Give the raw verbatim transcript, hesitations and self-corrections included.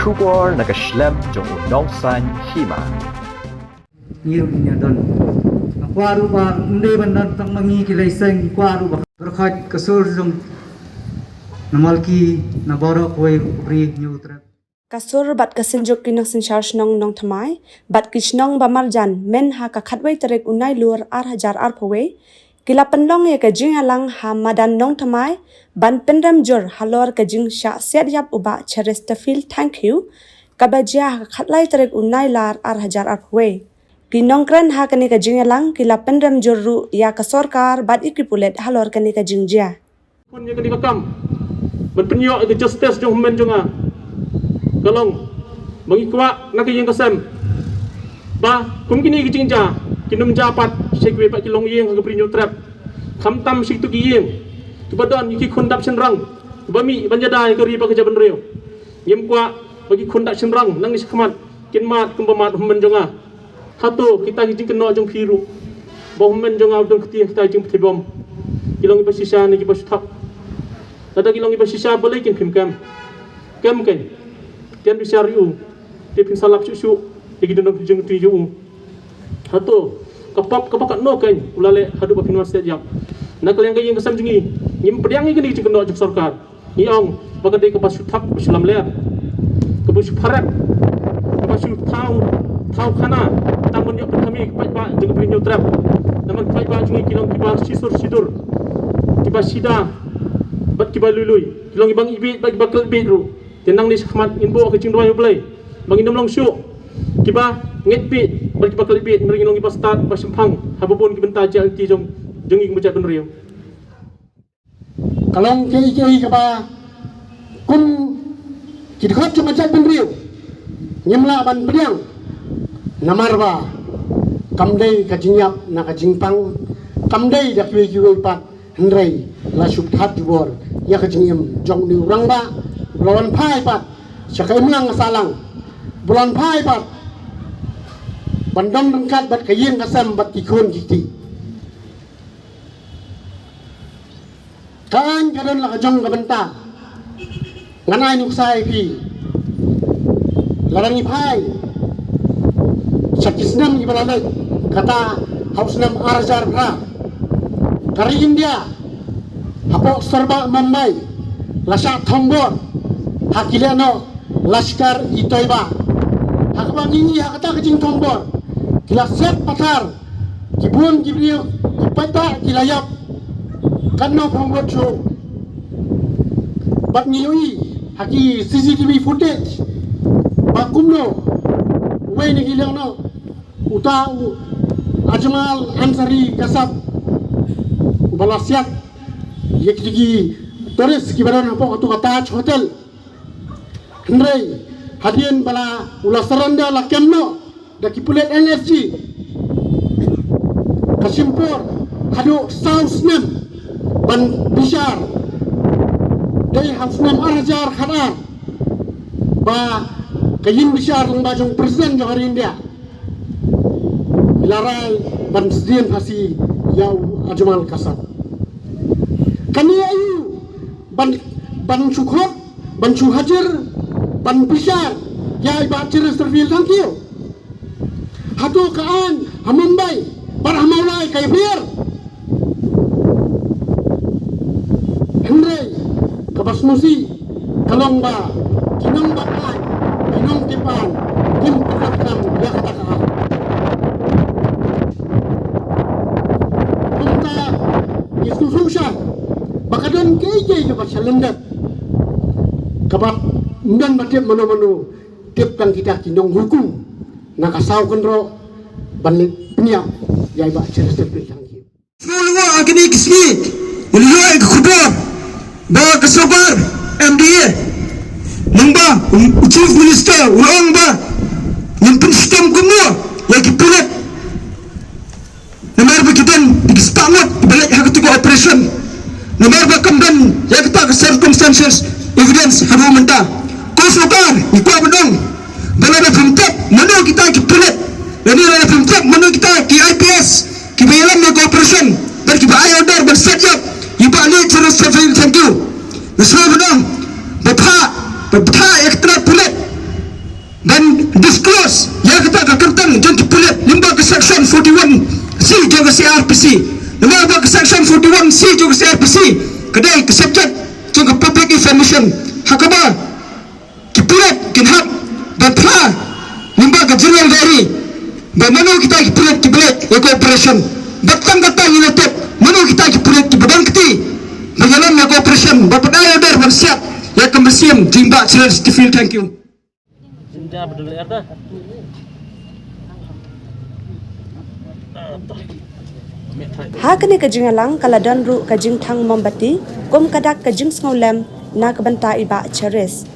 Khubor na ka shlem jong u Nongsaiñ Hima. Ngi ruh ngi don. Nga kwah ruh ba ym dei ban don tang ma ngi ki lei seng, ngi kwah ruh ba pyrkhat ka sur jong na Malki, na baroh kawei u briew Hynñiewtrep. Ka sur bad ka synjuk ki nongsynshar shnong Nongthymmai bad ki shnong ba marjan myn ha ka khatwei tarik u Nailur ar hajar arphew wei ki la pynlong ïa ka jingïalang ha madan Nongthymmai ban pynrem jur halor ka jingshah siat ïap u Bah Chesterfield Thangkhiew, kaba jia ha ka khatlai tarik u Nailar ar hajar arphew wei. Ki nongkren ha kane ka jingïalang ki la pynrem jur ruh ïa ka sorkar bad ïa ki pulit halor kane ka jingjia. Pun ïa kane ka kam ban pynïoh ïa ka justice jong hynmen jong nga, ka long ba ngi kwah na ka ïing ka sem ba kum kine ki jingjia kin ym jia pat sha kiwei pat ki longïing ha ka Bri Hynñiewtrep, khamtam sha kitu ki ïing kiba don ïa ki khun dap shynrang kiba mih ban ïada ïa ka ri bad ka jaitbynriew. Ngim kwah ba ki khun dap shynrang nangne shakhmat kin mad kumba mad hynmen jong nga. Hato kita ki jingkynnoh jong phi ruh ba hynmen jong nga u don kti ha kita ki jingpynthei bom? Ki long kiba shisha ne kiba shu thap? Lada ki long kiba shisha, balei kin phim kem? Kem kein, kem bishar ïa u, te phin sa lap shuh shuh ïa ki dindong ki jingkti jong u. Hato ka pop kaba katno kein u la leh haduh ba phin wan siat ïap? Na ka liang ka ïing ka sem jong ngi, ngim pdiang ïa kine ki jingkynnoh jong sorkar. Ngi ong ba ka dei kaba shu thap, kaba shu lamler, kaba shu pharem, kaba shu thaw, thaw khana tang ban ïoh pynthame ki paidbah jong ka Bri Hynñiewtrep. Namar ki paidbah jong ngi ki long kiba shisur shidur, kiba shida bad kiba lui lui, ki long kiba ngeit bieit bad kiba klet bieit ruh. Te nangne shakhmat ngin buh ka jingduwai U Blei ba ngin ym long shuh kiba ngeit bieit bad kiba klet bieit, namar ngin long kiba stad, ba shemphang ha ba bun ki bynta jia lynti jong, jong ngi kum ka jaitbynriew. Ka long kaei kaei kaba kum ki dkhot jong ka jaitbynriew ngim lah ban pdiang, namar ba kam dei ka jingïap na ka jingpang, kam dei da kiwei kiwei pat, hynrei la shu pynthap jubor ïa ka jingim jong une u rangbah ba la wan phai pat sha ka imlang ka sahlang, ba la wan phai pat ban don ryngkat bad ka ïing ka sem bad ki khun ki kti. Ka aiñ ka don la ka jong ka bynta. Ngan ai nuksa ïa phi. Lada ngi phai sha ki snem kiba la leit, kata ha u snem ar hajar phra, ka ri India hapoh sor bah Mumbai la shah thombor ha ki lehnoh Lashkar-e-Toiba. Ha kaba ngi ïohi ha kata ka jingthombor, ki la siat pathar, ki bun ki briew, ki paidbah ki la ïap. Katno phi ong, wat shuh. Bad ngi ïohi ha ki C C T V footage ba kumno uwei na ki lehnoh, uta u Ajmal Ansari Kasab, uba la siat ïa kito ki tourist kiba don hapoh katu ka Taj Hotel. Hynrei hadien ba la, u la surrender, la kem noh da ki pulit N S G ka shim por haduh saw snem ban bishar. Dei ha u snem ar hajar khatar ba ka ïing bishar lyngba jong u President jong ka ri India la rai ban sdien phasi ïa u Ajmal Kasab. Kane aïu ban, ban shu khot, ban shu hajir, ban bishar ïa i Bah Chesterfield Thangkhiew? Hato ka aiñ ha Mumbai bad ha Mawlai ka ïapher? Hynrei kaba sngewsih ka long ba ki nongbat aiñ, ki nongtip aiñ, kim pyndonkam ïa kata ka aiñ. Kumta ngi sngewsih sha ba ka don kiei kiei kaba shalyndet, kaba ym don ba tip mano mano, tip tang kita ki nonghukum na ka saw kynroh ban leit pynïap ïa i Bah Chesterfield Thangkhiew. Sngewlyngngoh ha kine ki sngi, ngi la ïoh ïa ka khubor ba ka sorkar M D A, nangba u Chief Minister u la ong ba ngin pynshitom kumno ïa ki pulit. Namar ba ki don da ki spah ngut kiba leit ha katu ka operation. Namar ba kam don ïa kata ka circumstantial evidence haduh mynta. Ko sorkar, ngi kwah ban ong ba lada phim tip mano kita ki pulit, lane lada phim tip mano kita ki I P S kiba ïalam ïa ka operation bad kiba ai order ban siat ïap ïa i Bah Chesterfield Thangkhiew, nga sngew ban ong ba phah, ba phah ïa ka tnat pulit disclose ïa kata ka kyrteng jong ki pulit lyngba ka section forty-one C jong ka C R P C. Lyngba ka section forty-one C jong ka C R P C ka dei ka subject jong ka public information. Ha kaba ki pulit kin hap ban phla lyngba ka general diary ba mano kita ki pulit kiba leit ïa ka operation, bad tang kata ngi la tip mano kita ki pulit kiba don kti ban ïalam ïa ka operation, bad pat ai order ban siat ïa ka mynsiem jong i Bah Charles Stephen. Thank you. Ha kane ka jingïalang ka la don ruh ka jingthang mombati kum ka dak ka jingsngewlem na ka bynta i Bah Charles.